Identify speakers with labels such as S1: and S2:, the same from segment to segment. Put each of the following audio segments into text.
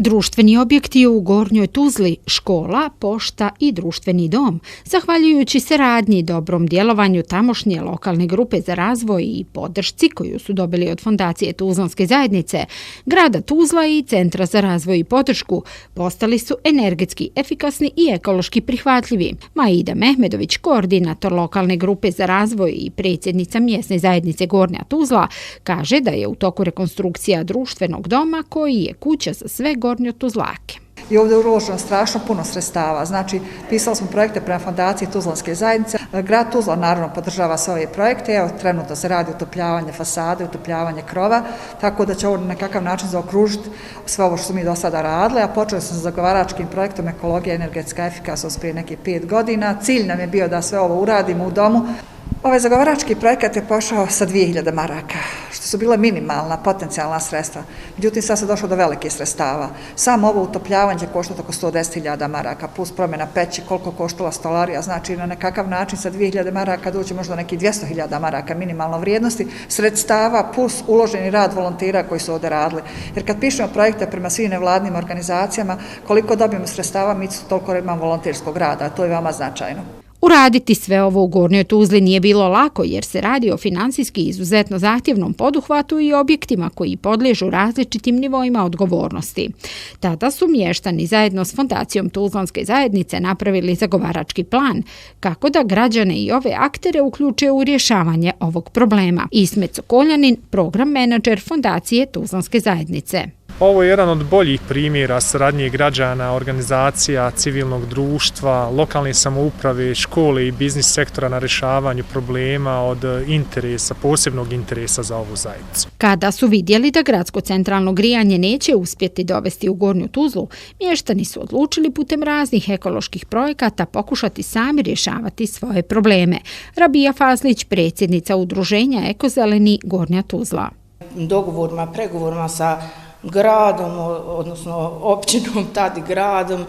S1: Društveni objekti u Gornjoj Tuzli, škola, pošta i društveni dom, zahvaljujući saradnji i dobrom djelovanju tamošnje lokalne grupe za razvoj i podršci koju su dobili od Fondacije Tuzlanske zajednice, grada Tuzla i Centra za razvoj i podršku, postali su energetski efikasni i ekološki prihvatljivi. Maida Mehmedović, koordinator lokalne grupe za razvoj i predsjednica mjesne zajednice Gornja Tuzla, kaže da je u toku rekonstrukcija društvenog doma koji je kuća za sve Gornjotuzlake.
S2: I ovdje je uloženo strašno puno sredstava. Znači, pisali smo projekte prema Fondaciji Tuzlanske zajednice. Grad Tuzla naravno podržava sve ove projekte. Evo, trenutno se radi utopljavanje fasade, utopljavanje krova, tako da će ovo na nekakav način zaokružiti sve ovo što smo mi do sada radili, a počeli smo sa zagovaračkim projektom Ekologija i energetska efikasnost prije nekih 5 godina. Cilj nam je bio da sve ovo uradimo u domu. Ovaj zagovarački projekat je pošao sa 2000 maraka, što su bile minimalna, potencijalna sredstva. Međutim, sad se došlo do velikih sredstava. Samo ovo utopljavanje će koštati oko 110.000 maraka, plus promjena peći, koliko koštala stolarija. Znači, na nekakav način sa 2000 maraka doći možda nekih 200.000 maraka minimalno vrijednosti sredstava, plus uloženi rad volontira koji su ovdje radili. Jer kad pišemo projekte prema svim nevladnim organizacijama, koliko dobijemo sredstava, mi toliko imamo volonterskog rada, a to je veoma značajno.
S1: Uraditi sve ovo u Gornjoj Tuzli nije bilo lako jer se radi o financijski izuzetno zahtjevnom poduhvatu i objektima koji podliježu različitim nivoima odgovornosti. Tada su mještani zajedno s Fondacijom Tuzlanske zajednice napravili zagovarački plan kako da građane i ove aktere uključe u rješavanje ovog problema. Ismet Sokoljanin, program menadžer Fondacije Tuzlanske zajednice.
S3: Ovo je jedan od boljih primjera saradnje građana, organizacija, civilnog društva, lokalne samouprave, škole i biznis sektora na rješavanju problema od interesa, posebnog interesa za ovu zajednicu.
S1: Kada su vidjeli da gradsko centralno grijanje neće uspjeti dovesti u Gornju Tuzlu, mještani su odlučili putem raznih ekoloških projekata pokušati sami rješavati svoje probleme. Rabija Fazlić, predsjednica udruženja Ekozeleni Gornja Tuzla.
S4: Dogovorima, pregovorima sa gradom, odnosno općinom, tad i gradom,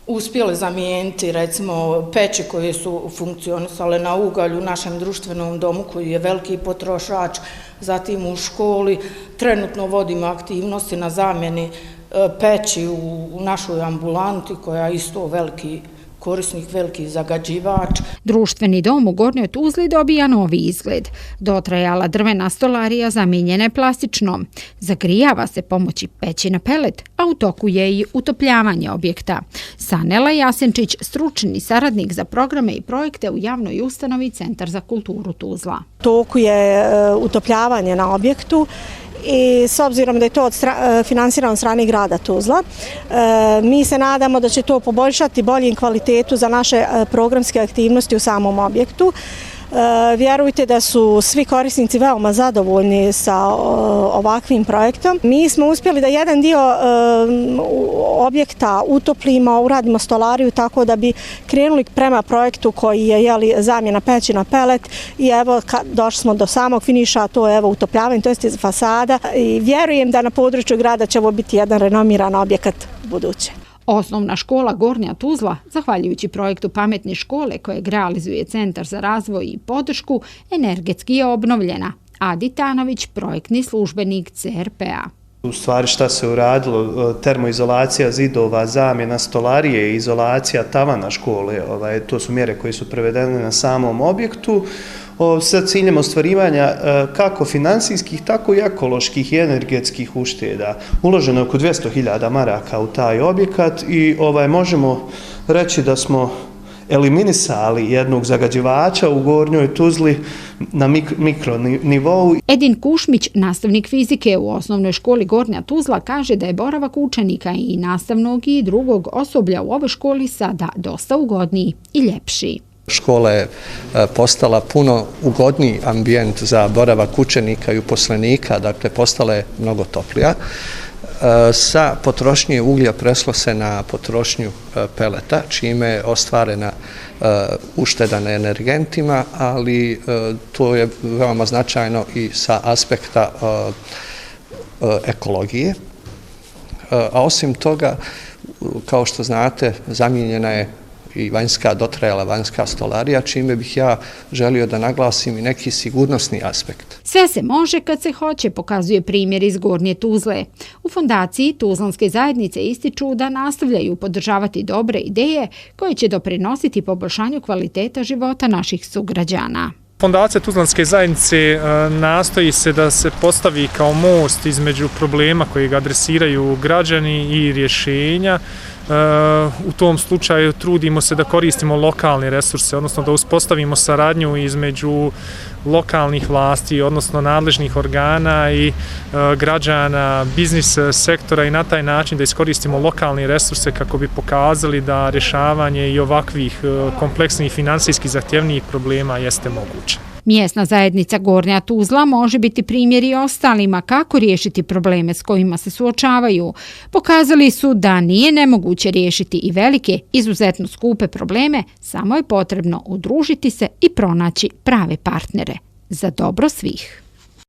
S4: uspjeli zamijeniti recimo peći koje su funkcionisale na ugalju u našem društvenom domu koji je veliki potrošač, zatim u školi. Trenutno vodimo aktivnosti na zamjeni peći u našoj ambulanti koja je isto veliki korisnik, veliki zagađivač.
S1: Društveni dom u Gornjoj Tuzli dobija novi izgled. Dotrajala drvena stolarija zamijenjena je plastičnom. Zagrijava se pomoći peći na pelet, a u toku je i utopljavanje objekta. Sanela Jasenčić, stručni saradnik za programe i projekte u javnoj ustanovi Centar za kulturu Tuzla.
S5: U toku je utopljavanje na objektu i s obzirom da je to finansirano od strane grada Tuzla, mi se nadamo da će to poboljšati boljem kvalitetu za naše programske aktivnosti u samom objektu. Vjerujte da su svi korisnici veoma zadovoljni sa ovakvim projektom. Mi smo uspjeli da jedan dio objekta utoplimo, uradimo stolariju tako da bi krenuli prema projektu koji je zamjena peći na pelet i evo došli smo do samog finiša, to je utopljavanje, to je fasada i vjerujem da na području grada će ovo biti jedan renomiran objekat buduće.
S1: Osnovna škola Gornja Tuzla, zahvaljujući projektu Pametne škole kojeg realizuje Centar za razvoj i podršku, energetski je obnovljena. Adi Tanović, projektni službenik CRP-a.
S6: U stvari šta se uradilo, termoizolacija zidova, zamjena stolarije i izolacija tavana škole, to su mjere koje su prevedene na samom objektu sa ciljem ostvarivanja kako finansijskih, tako i ekoloških i energetskih ušteda. Uloženo je oko 200.000 maraka u taj objekat i možemo reći da smo eliminisali jednog zagađivača u Gornjoj Tuzli na mikronivou.
S1: Edin Kušmić, nastavnik fizike u osnovnoj školi Gornja Tuzla, kaže da je boravak učenika i nastavnog i drugog osoblja u ovoj školi sada dosta ugodniji i ljepši.
S7: Škola je postala puno ugodniji ambijent za boravak učenika i uposlenika, dakle postala je mnogo toplija. Sa potrošnje uglja preslo se na potrošnju peleta, čime je ostvarena ušteda na energentima, ali to je veoma značajno i sa aspekta ekologije. A osim toga, kao što znate, zamijenjena je i vanjska, dotrajala vanjska stolarija, čime bih ja želio da naglasim i neki sigurnosni aspekt.
S1: Sve se može kad se hoće, pokazuje primjer iz Gornje Tuzle. U fondaciji Tuzlanske zajednice ističu da nastavljaju podržavati dobre ideje koje će doprinositi poboljšanju kvaliteta života naših sugrađana.
S3: Fondacija Tuzlanske zajednice nastoji se da se postavi kao most između problema koji ga adresiraju građani i rješenja. U tom slučaju trudimo se da koristimo lokalne resurse, odnosno da uspostavimo saradnju između lokalnih vlasti, odnosno nadležnih organa i građana, biznis sektora i na taj način da iskoristimo lokalne resurse kako bi pokazali da rješavanje i ovakvih kompleksnih finansijskih zahtjevnijih problema jeste moguće.
S1: Mjesna zajednica Gornja Tuzla može biti primjer i ostalima kako riješiti probleme s kojima se suočavaju. Pokazali su da nije nemoguće riješiti i velike, izuzetno skupe probleme, samo je potrebno udružiti se i pronaći prave partnere za dobro svih.